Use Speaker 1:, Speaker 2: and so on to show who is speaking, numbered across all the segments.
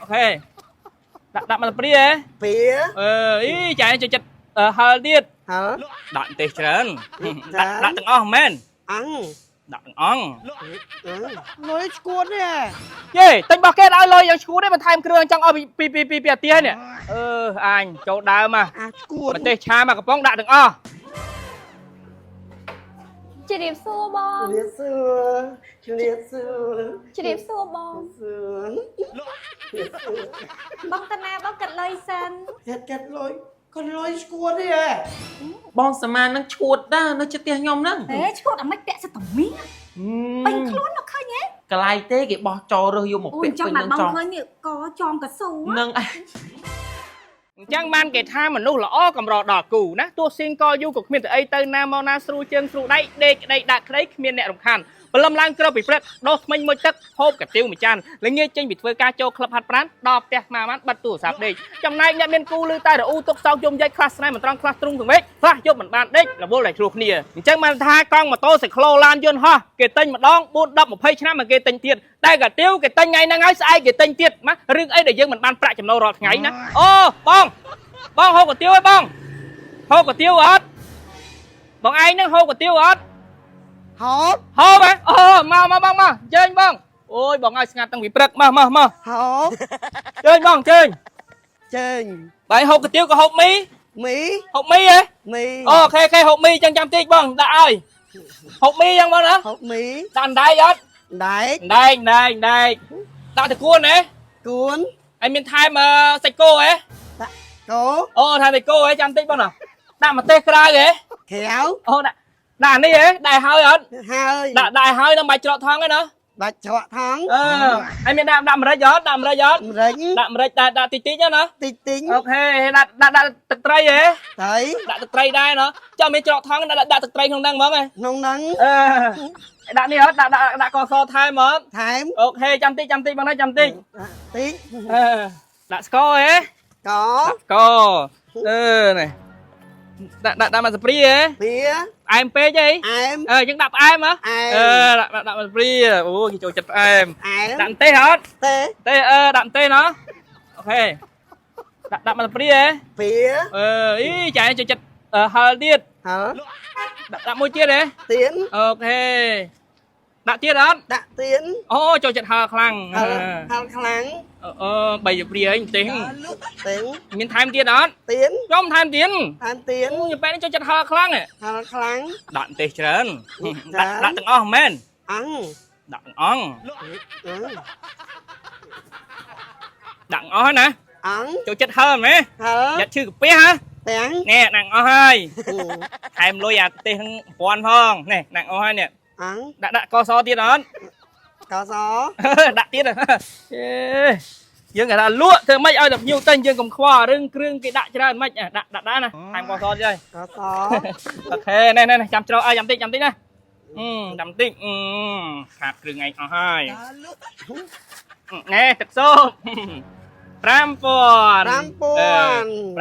Speaker 1: OK ដាក់ដាក់មកព្រាហ៎
Speaker 2: ពី
Speaker 1: អឺអីចែចូលចិត្តហឹរទៀត
Speaker 2: ហើ
Speaker 1: ដាក់ម្ទេសច្រើនដាក់ដាក់ទាំងអស់មែន
Speaker 2: អង
Speaker 1: ដាក់ទាំងអង្គ
Speaker 2: លុយឈួតនេះ
Speaker 1: យេទិញរបស់គេឲ្យលុយយ៉ាងឈួតទេបន្ថែមគ្រឿងចង់ឲ្យពីពីពីពីអាទានេះអឺអញចូលដើមមក
Speaker 2: អាឈួត
Speaker 1: ម្ទេសឆាមកកំប៉ុងដាក់ទាំងអស់
Speaker 3: ជម្រាបសួរបង
Speaker 2: ជំរាបសួរជំរាបសួរ
Speaker 3: ជម្រាបសួរបង
Speaker 2: សួរ
Speaker 3: បងតាណាបងកាត់លុយសិន
Speaker 2: ហេតុកាត់លុយក៏លុយឈួតនេះ
Speaker 4: បងសមាននឹងឈួតដែរនៅជិតផ្ទះខ្ញុំហ្នឹង
Speaker 3: ហេឈួតអាមិនពាក់សិតតមីពេញខ្លួនមកឃើញហ៎
Speaker 4: កន្លែងទេគេបោះចោលរើសយកមក
Speaker 3: អូ
Speaker 4: ពាក់
Speaker 3: យចង់បាន
Speaker 4: ពេញនឹងចង់
Speaker 3: បងឃើញនេះកចងកស៊ូ
Speaker 4: នឹងឯង
Speaker 1: អញ្ចឹងបានគេថាមនុស្សល្អកម្រដល់គូណាទោះស៊ីងកយូរក៏គ្មានទៅអីទៅណាមកណាស្រួលជើងស្រួលដៃដេកក្តីដាក់ក្តីគ្មានអ្នករំខានព្រលឹមឡើងក្រោកពីព្រឹកដោះថ្មិញមួយទឹកហូបកាទៀវមួយចានល្ងាចចេញពីធ្វើការចូលក្លឹបហាត់ប្រាណដល់ផ្ទះស្មាបានបិទទូរស័ព្ទដេកចំណែកអ្នកមានគូឬតែរអ៊ូទុកសោកយំយាយខ្លះស្នេហ៍មិនត្រង់ខ្លះទ្រុងសង្វេកខ្លះយកមិនបានដេករវល់តែឆ្លោះគ្នាអញ្ចឹងបានថាកង់ម៉ូតូសេក្លូឡានយន្តហោះគេទិញម្ដង4 10 20ឆ្នាំមកគេទិញទៀតតែកាទៀវគេទិញថ្ងៃហ្នឹងហើយស្អែកគេទិញទៀតណារឿងអីដែលយើងមិនបានប្រាក់ចំណូលរាល់ថ្ងៃណាអូបង បងហូបកាទៀវហ៎បងហូបកាទៀវអត់បងឯងនឹងហូបកាទៀវអត់
Speaker 2: ហូប
Speaker 1: ហូបហ៎អូមកមកបងមកអញ្ជើញបងអូយបងឲ្យស្ងាត់តាំងពីព្រឹកមកមកមក
Speaker 2: ហូប
Speaker 1: អញ្ជើញបងអញ្ជើញ
Speaker 2: ចេញ
Speaker 1: បងឯងហូបកាទៀវក៏ហូបមី
Speaker 2: មី
Speaker 1: ហូបមីហ៎
Speaker 2: មី
Speaker 1: OK OK ហូបមីអញ្ចឹងចាំតិចបងដាក់ឲ្យហូបមីអញ្ចឹងបងណា
Speaker 2: ហូបមី
Speaker 1: ដាក់អណ្ដែកអត់
Speaker 2: ដែក
Speaker 1: អណ្ដែកអណ្ដែកអណ្ដែកដាក់តកួនហ៎
Speaker 2: គួន
Speaker 1: ហើយមានថែមសាច់គោហ៎
Speaker 2: គោ
Speaker 1: អូថែមសាច់គោហ៎ចាំតិចបងណាដាក់ម្ទេសក្រៅហ៎
Speaker 2: ក្រៅ
Speaker 1: អូដាក់ដាក់នេះហ៎ដាក់ហើយអត់
Speaker 2: ហើយ
Speaker 1: ដាក់ដាក់ហើយនឹងបាច់ច្រកថងឯណា
Speaker 2: បាច់ច្រកថង
Speaker 1: អឺហើយមានដាក់ដាក់ម្រេចអត់ដាក់ម្រេចអត់
Speaker 2: ម្រេច
Speaker 1: ដាក់ម្រេចដាក់ដាក់តិចតិចណា
Speaker 2: តិចតិច
Speaker 1: OK ដាក់ដាក់ដាក់ទឹកត្រីហ៎
Speaker 2: ត្រី
Speaker 1: ដាក់ទឹកត្រីដែរណាចាំមានច្រកថងដាក់ដាក់ទឹកត្រីក្នុងហ្នឹងហ្មងហ៎
Speaker 2: ក្នុងហ្នឹង
Speaker 1: អឺដាក់នេះអត់ដាក់ដាក់ដាក់កសថែមអត់
Speaker 2: ថែម
Speaker 1: OK ចាំតិចចាំតិចបងណាចាំតិច
Speaker 2: តិច
Speaker 1: អឺដាក់ស្ករហ៎
Speaker 2: ក
Speaker 1: ដាក់ស្ករអឺនេះដាក់ដាក់ដាក់មកស្ព្រីហ៎
Speaker 2: ពី
Speaker 1: ផ្អែមពេកហី
Speaker 2: អែម
Speaker 1: អឺយើងដាក់ផ្អែមហ៎
Speaker 2: អែម
Speaker 1: អឺដាក់ដាក់មកស្ព្រីអូគេចូលចិត្តផ្អែម
Speaker 2: អែម
Speaker 1: ដាក់ម្ទេសអត់
Speaker 2: ទេ
Speaker 1: ទេអឺដាក់ម្ទេសណោះ OK ដាក់ដាក់មកព្រាហ៎
Speaker 2: ពី
Speaker 1: អឺអីចែចូលចិត្តហឹរទៀត
Speaker 2: ហើ
Speaker 1: ដាក់ដាក់មួយទៀតហ៎
Speaker 2: ទៀន
Speaker 1: OK ដាក់ទៀតអត់
Speaker 2: ដាក់ទៀន
Speaker 1: អូចូលចិត្តហឹរខ្លាំង
Speaker 2: ហឹរហឹរខ្លាំង
Speaker 1: អឺបីព្រាអីម្ទេស
Speaker 2: ទៀន
Speaker 1: មានថែមទៀតអត់
Speaker 2: ទៀន
Speaker 1: ខ្ញុំថែមទៀត
Speaker 2: ថែមទៀន
Speaker 1: អូយបែរនេះចូលចិត្តហឹរខ្លាំងហ៎
Speaker 2: ហឹរខ្លាំង
Speaker 1: ដាក់ម្ទេសច្រើនដាក់ដាក់ទាំងអស់មែន
Speaker 2: អង
Speaker 1: ដាក់ទាំងអង្គ
Speaker 2: អង
Speaker 1: ដាក់ទាំងអស់ហើយណា
Speaker 2: អង
Speaker 1: ចូលចិត្តហឹរមែន
Speaker 2: ហើ
Speaker 1: យ៉ាត់ឈឺកាពះហ៎
Speaker 2: ទាំង
Speaker 1: នេះដាក់អស់ហើយថែមលុយអាទេសហ្នឹង1000ផងនេះដាក់អស់ហើយនេះ
Speaker 2: អង
Speaker 1: ដាក់ដាក់កសទៀតអត់
Speaker 2: កស
Speaker 1: ដាក់ទៀតអេយើងគេថាលក់ធ្វើម៉េចឲ្យតែភ្ញៀវទិញយើងកុំខ្វល់រឿងគ្រឿងគេដាក់ច្រើនម៉េចដាក់ដាក់ដាក់ណាថែមកសទៀតហើយ
Speaker 2: កស
Speaker 1: OK នេះនេះចាំច្រកឲ្យចាំតិចចាំតិចណាអឺចាំតិចអឺខាតគ្រឿងឯងអស់ហើយណែទឹកស៊ុប5000
Speaker 2: 5000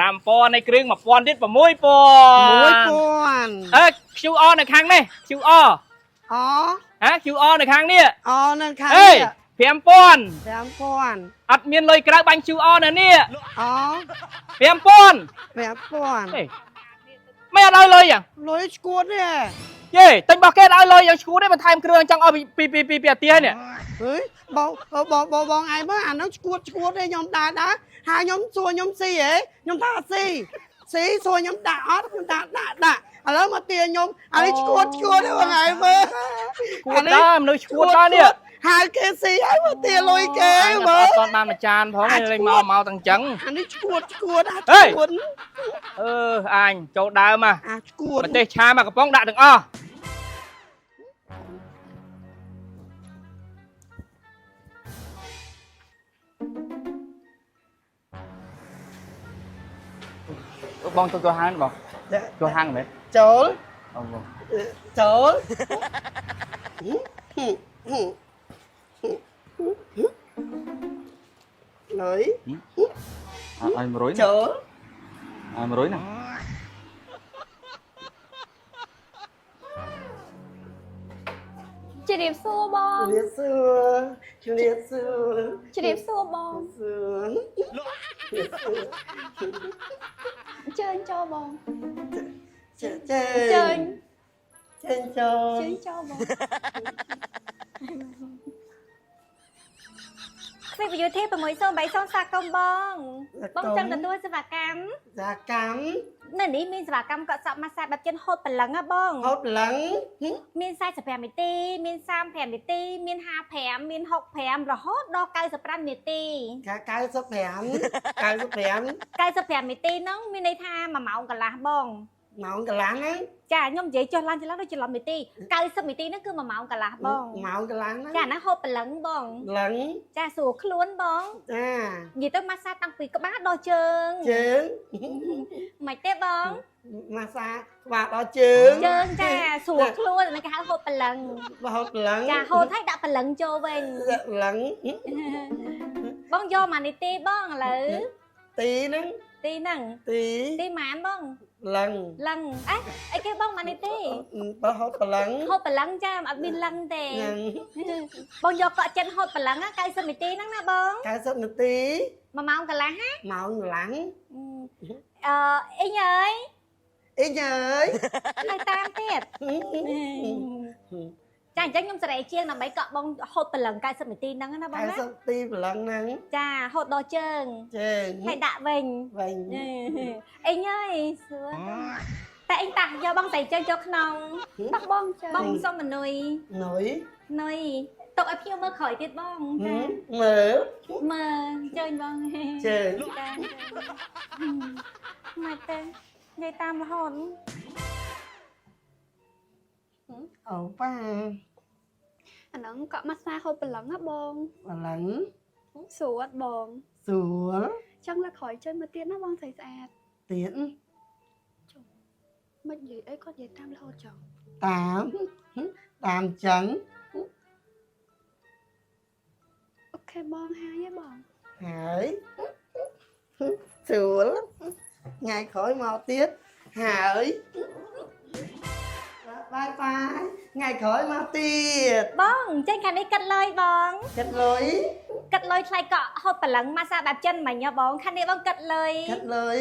Speaker 1: 5000នៃគ្រឿង1000ទៀត6000
Speaker 2: 1000
Speaker 1: អឺ QR នៅខាងនេះ QR
Speaker 2: អ
Speaker 1: ហ៎ QR នៅខាងនេះ
Speaker 2: អនឹងខាង
Speaker 1: អេ
Speaker 2: នេះ
Speaker 1: 5000
Speaker 2: 5000
Speaker 1: អត់មានលុយក្រៅបាញ់ QR នៅនេះ
Speaker 2: អ
Speaker 1: 5000
Speaker 2: 5000
Speaker 1: អេមិនអត់ឲ្យលុយយ៉ាង
Speaker 2: លុយឈួតនេះ
Speaker 1: យេទិញរបស់គេអត់ឲ្យលុយយ៉ាងឈួតទេបន្ថែមគ្រឿងចង់ឲ្យពីពីពីពីអាទានេះ
Speaker 2: ហេបងបងបងបងឯងមើលអានោះឈួតឈួតទេខ្ញុំដើរដើរហើយខ្ញុំសួរខ្ញុំស៊ីហ៎ខ្ញុំថាស៊ីស៊ីសួរខ្ញុំដាក់អត់ខ្ញុំដាក់ដាក់ដាក់ឥឡូវមកទាខ្ញុំអានេះឈួតឈួតទេបងឯងមើល
Speaker 1: ឈួតដែរមនុស្សឈួតដែរនេះ
Speaker 2: ហៅគេស៊ីហើយមកទាលុយគេមើល
Speaker 1: អត់តបានមួយចានផងលេងមកមកទាំងចឹង
Speaker 2: អានេះឈួតឈួតអាឈួត
Speaker 1: អឺអញចូលដើមមក
Speaker 2: អាឈួត
Speaker 1: ម្ទេសឆាមកកំប៉ុងដាក់ទាំងអស់បងចូលចូលហាងបងចូលហាងមែន
Speaker 2: ចូល
Speaker 1: បងបង
Speaker 2: ចូលលុយ
Speaker 5: ឲ្យ100
Speaker 2: ចូល
Speaker 5: ឲ្យ100ណា
Speaker 3: ជ
Speaker 6: ជំរាបសួរបង
Speaker 2: ជំរាបសួរជំរាបសួរ
Speaker 6: ជំរាបសួរបង
Speaker 2: សួរ
Speaker 6: អញ្ជើញចូលបង
Speaker 2: ចេចេ
Speaker 6: អញ្ជើញ
Speaker 2: ចេញចូល
Speaker 6: អញ្ជើញចូលបង គ្វីបយុធី608សាគមបងបងចង់ទទួលសេវាកម្ម
Speaker 2: សាកម្ម
Speaker 3: នៅនេះមានសេវាកម្មកក់សក់ម៉ាស្សាបែបចិនហូតព្រលឹងហ៎បង
Speaker 2: ហូតឡើង
Speaker 3: មាន45នាទីមាន35នាទីមាន55មាន65រហូតដល់95នាទី
Speaker 2: កា95 95
Speaker 3: 95នាទីហ្នឹងមានន័យថា1ម៉ោងកន្លះបង
Speaker 2: ម៉ោងកន្លះហ្នឹង
Speaker 3: ចាខ្ញុំនិយាយចុះឡើងចុះឡើងដូចច្រឡំនាទី90នាទីហ្នឹងគឺ1ម៉ោងកន្លះបង
Speaker 2: ម៉ោងកន្លះហ្នឹង
Speaker 3: ចាណាហូបព្រលឹងបង
Speaker 2: ឡើង
Speaker 3: ចាស្រួលខ្លួនបង
Speaker 2: ចា
Speaker 3: និយាយទៅម៉ាស្សាតាំងពីក្បាលដល់ជើង
Speaker 2: ជើង
Speaker 3: មិនទេបង
Speaker 2: ម៉ាសាក្បាលដល់ជើង
Speaker 3: ជើងចាស្រួលខ្លួនអាហ្នឹងគេហៅហូបព្រលឹង
Speaker 2: ហូតឡើង
Speaker 3: ចាហូតឲ្យដាក់ព្រលឹងចូលវិញ
Speaker 2: ឡើង
Speaker 3: បងយកមកនីតិបងឥឡូវ
Speaker 2: ទីហ្នឹង
Speaker 3: ទីហ្នឹង
Speaker 2: ទី
Speaker 3: ទីម៉ានបង
Speaker 2: ឡើង
Speaker 3: លឹងអេអីគេបងមកនីតិ
Speaker 2: បើហូតឡើង
Speaker 3: ហូបព្រលឹងចាអត់មានលឹងទេ
Speaker 2: ហ្នឹង
Speaker 3: បងយកកក់ចិនហូតព្រលឹងណា90នាទីហ្នឹងណាបង
Speaker 2: 90នាទី
Speaker 3: 1ម៉ោងកន្លះហ៎
Speaker 2: ម៉ោងកន្លះ
Speaker 3: អឺអ៊ីងអើយ
Speaker 2: អីញើយ
Speaker 3: ហើយតាមទៀតចាអញ្ចឹងខ្ញុំសេរីជាងដើម្បីកក់បងហូតព្រលឹង90នាទីហ្នឹងណាបងណា
Speaker 2: 90នាទីព្រលឹងហ្នឹង
Speaker 3: ចាហូតដល់ជើង
Speaker 2: ជើង
Speaker 3: ហើយដាក់វិញ
Speaker 2: វិញ
Speaker 3: អ៊ីងអើយសួរតែអ៊ីងតាយកបងស្រីជើងចូលក្នុង
Speaker 6: តោះបងជើញ
Speaker 3: បងសុំមនុយ
Speaker 2: នុយ
Speaker 3: នុយទុកឲ្យភ្ញៀវមើលក្រោយទៀតបងចា
Speaker 2: មើល
Speaker 3: មើលជើញបង
Speaker 2: ជើង
Speaker 3: ចាមកទៅនិយាយតាមរហូត
Speaker 2: អូប៉ា
Speaker 6: អាហ្នឹងកក់ម៉ាស្សាហូបព្រលឹងហ៎បង
Speaker 2: ព្រលឹង
Speaker 6: ស្រួលអត់បង
Speaker 2: ស្រួល
Speaker 6: ចង់លើកក្រោយចេញមកទៀតណាបងស្រីស្អាត
Speaker 2: ទៀត
Speaker 6: មិននិយាយអីគាត់និយាយតាមរហូតចង់
Speaker 2: តាមតាមចឹង
Speaker 6: OK បងហើយហ៎បង
Speaker 2: ហើយស្រួលថ្ងៃក្រោយមកទៀតហើយ bye bye ថ្ងៃក្រោយមកទៀត
Speaker 3: បងចេញខាងនេះកាត់លុយបង
Speaker 2: ចិត្តលុយ
Speaker 3: កាត់លុយថ្លៃកក់ហូតព្រលឹងម៉ាសាបែបចិនមិញហ៎បងខាងនេះបងកាត់លុយ
Speaker 2: កាត់លុយ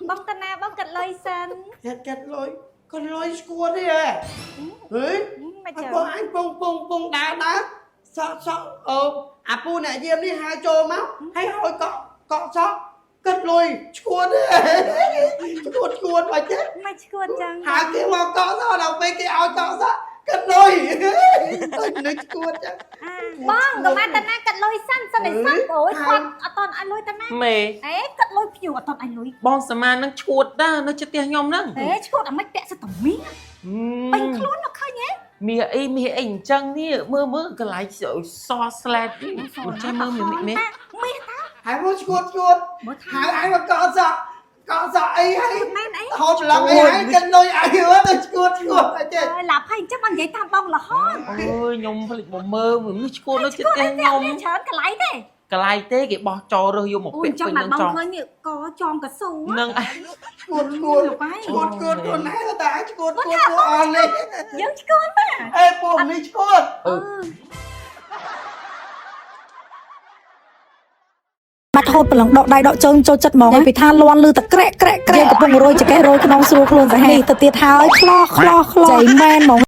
Speaker 3: បងតាណាបងកាត់លុយសិន
Speaker 2: កាត់កាត់លុយក៏លុយស្គួតទេហ៎ហេ
Speaker 3: មកចឹង
Speaker 2: អពងអញពងពងពងដើរដើរសក់សក់អូអាពូអ្នកយាមនេះហៅចូលមកហើយឲ្យកក់កក់សក់គិតលុយឈួតទេឈួតឈួតមកចេះ
Speaker 3: មកឈួតចឹង
Speaker 2: ហៅគេមកកក់សក់ដល់ពេលគេឲ្យកក់សក់គិតលុយដូចមនុស្សឈួតចឹង
Speaker 3: បងក៏មកតាណាកាត់លុយសិនសិនឲ្យសក់អូយគាត់អត់តន់ឲ្យលុយតាណា
Speaker 4: មេ
Speaker 3: អេកាត់លុយភ្ញៀវអត់តន់ឲ្យលុយ
Speaker 4: បងសមាននឹងឈួតដែរនៅចិត្តផ្ទះខ្ញុំហ្នឹង
Speaker 3: អេឈួតអាមិនពាក់សិតតែមាសពេញខ្លួនមកឃើញហ៎
Speaker 4: មាសអីមាសអីអញ្ចឹងនេះមើលមើលកន្លែងសស្លែតនេះមិនចេះមើលមីមី
Speaker 3: មាស
Speaker 2: ហើយមកឈួតឈួត
Speaker 3: មើល
Speaker 2: ហៅឯងមកកក់សក់កក់សក់អីហើយ
Speaker 3: មែនអី
Speaker 2: ហូបឡងអីហើយគិតលុយអីទៅឈួតឈួតអីចេះ
Speaker 3: អើយឡាប់ហើយអញ្ចឹងបងនិយាយតាមបងរហូត
Speaker 4: អូយខ្ញុំភ្លេចមកមើលនេះឈួតនៅចិត្តផ្ទះខ្ញុំ
Speaker 3: មានច្រើនកន្លែងទេ
Speaker 4: កន្លែងទេគេបោះចោលរើសយកមក
Speaker 3: អូយ
Speaker 4: ពាក់
Speaker 3: អញ្ចឹងបា
Speaker 4: ពេញនឹងចង់
Speaker 3: ត់បងឃើញនេះកចងកស៊ូ
Speaker 4: នឹងឯង
Speaker 2: ឈួតឈួតឈួតឈួតខ្លួនឯងតែឈួតឈួតពួកអស់នេះ
Speaker 3: យើងឆ្កួតតា
Speaker 2: អេពួកនេះឈួត
Speaker 4: អឺ
Speaker 7: បាត់ហូតប្រឡងដកដៃដកជើងចូលចិត្តហ្មងពីថាលន់លឺតែក្រែកក្រែកក្រែកកំពុងរយចកេះរយក្នុងស្រួលខ្លួនសាហាវទៅទៀតហើយខ្លោះខ្លោះខ្លោះចៃមែនហ្មង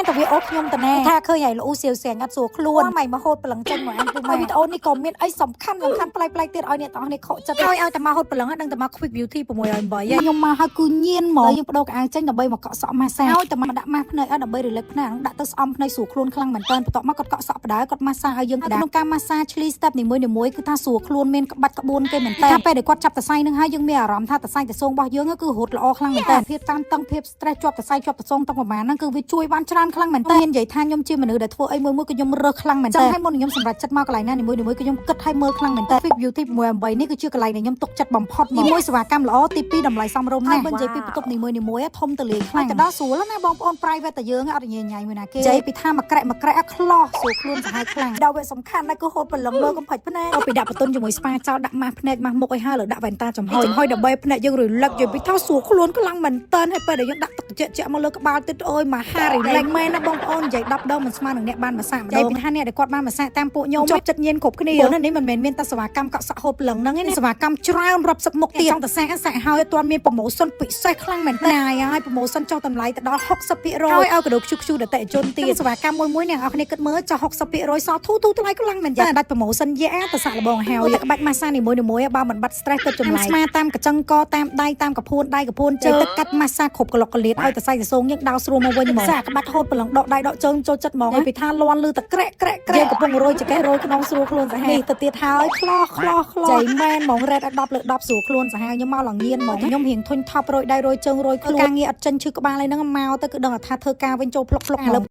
Speaker 7: តែវាអូសខ្ញុំតណែថាឃើញហើយលូសៀវសៀងអត់ស្រួលខ្លួនម៉ៃមកហូតប្រឡងចេញមកអានពូម៉ែវីដេអូនេះក៏មានអីសំខាន់សំខាន់ប្លែកប្លែកទៀតឲ្យអ្នកទាំងអស់នេះខកចិត្តហើយឲ្យតែមកហូតប្រឡងដឹងតែមក Quick Beauty 608ខ្ញុំមកហើយគឺញៀនហ្មងយើងបដូរកៅអៅចេញដើម្បីមកកក់សក់ម៉ាសាឲ្យតែមកដាក់ម៉ាស់ភ្នែកឲ្យដើម្បី relax ភ្នែកដាក់ទៅស្អំភ្នែកស្រួលខ្លួនខ្លាំងមែនតើបន្ទាប់មកគាត់កក់សក់បដើគាត់ម៉ាសាឲ្យយើងក្នុងការម៉ាសាឆ្លី step នីមួយៗគឺថាស្រួលខ្លួនមានក្បាច់ក្បួនគេមែនតើថាពេលដែលគាត់ចាប់តសៃនឹងហើយយើងមានអារម្មណ៍ថាតសៃតសងរបស់យើងគឺរត់ល្អខ្លាំងមែនតើភាពតានតឹងភាព stress ជាប់តសៃជាប់តសងតឹងប្រហែលហ្នឹងគឺវាជួយបានច្រើនខ្លាំងមែនតើមាននិយាយថាខ្ញុំជា ជាមនុស្សដែលធ្វើអីមួយមួយគឺខ្ញុំរើសខ្លាំងមែនតើចឹងហើយមុននឹងខ្ញុំសម្រេចចិត្តមកកន្លែងណានីមួយៗគឺខ្ញុំគិតឲ្យមើលខ្លាំងមែនតើ Fit Beauty 68នេះគឺជាកន្លែងដែលខ្ញុំទុកចិត្តបំផុតមកទី1សេវាកម្មល្អទី2តម្លៃសមរម្យណាស់ហើយបើនិយាយពីបន្ទប់នីមួយៗធំទលាយខ្លាំងទៅដល់ស្រួលណាបងប្អូន private តែយើងអត់ញញ៉ៃមួយណាគេនិយាយពីថាមួយក្រែកមួយក្រែកខ្លោះស្រួលខ្លួនសាហាវខ្លាំងដល់វាសំខាន់ណាស់គឺហូតព្រលឹងមើលកំផិចភ្នែកដល់ពីដាក់បន្ទន់ជាមួយស្ប៉ាចោលដាក់ម៉ាស់ភ្នែកម៉ាស់មុខឲ្យហើយលើដាក់វ៉ែនតាចំហុយចំហុយដើម្បីភ្នែកយើង relax និយាយពីថាស្រួលខ្លួនខ្លាំងមែនតើហើយពេលដែលយើងដាក់ទឹកត្រជាក់ៗមកលើក្បាលទៀតអើយមហា relax មែនណាបងប្អូននិយាយ10ដងមិនស្មើនឹងអ្នកបានមួយសាកម្ដងនិយាយពីថាអ្នកដែលគាត់បានមួយសាតាមពួកខ្ញុំជាប់ចិត្តញៀនគ្រប់គ្នាព្រោះនេះមិនមែនមានតែសេវាកម្មកក់សក់ហូតព្រលឹងហ្នឹងទេណាសេវាកម្មច្រើនរាប់សិបមុខទៀតចង់តែសាកសាកហើយអត់ទាន់មាន promotion ពិសេសខ្លាំងមែនតើហើយ promotion ចុះតម្លៃទៅដល់60%ហើយឲ្យកដោខ្ជុះខ្ជុះដល់អតិថិជនទៀតសេវាកម្មមួយមួយអ្នកនរគ្នាគិតមើលចុះ60%សល់ធូរធូរថ្លៃខ្លាំងមែនតើដាច់ promotion យ៉ាទៅសាក់លបងហើយតែក្បាច់ម៉ាស្សានីមួយៗបើមិនបាត់ stress ទៅចម្លែកស្មាតាមកញ្ចឹងកតាមដៃតាមកពួនដៃកពួនជើងទឹកកាត់ម៉ាស្សាគ្រប់ក្លុកកលៀតឲ្យតែសៃសសងយើងដោស្រួលមកវិញហ្មងសាក្បាច់ហូតព្រលឹងដកដៃដកជើងចូលចិត្តហ្មងពីថាលន់លឺតែក្រែកក្រែកក្រែកយើងកំពុងរយចកេះរយក្នុងស្រួលខ្លួនសាហាវនេះទៅទៀតហើយខ្លោះខ្លោះខ្លោះចៃមែនហ្មងរ៉េតឲ្យ10លើ10ស្រួលខ្លួនសាហាវខ្ញុំមកឡើងញៀនហ្មងខ្ញុំរៀងធុញថប់រយដៃរយជើងរយខ្លួនការងារអត់ចេញឈឺក្បាលអីហ្នឹងមកទៅគឺដឹងថាធ្វើការវិញចូលផ្លុកផ្លុកឥឡូវ។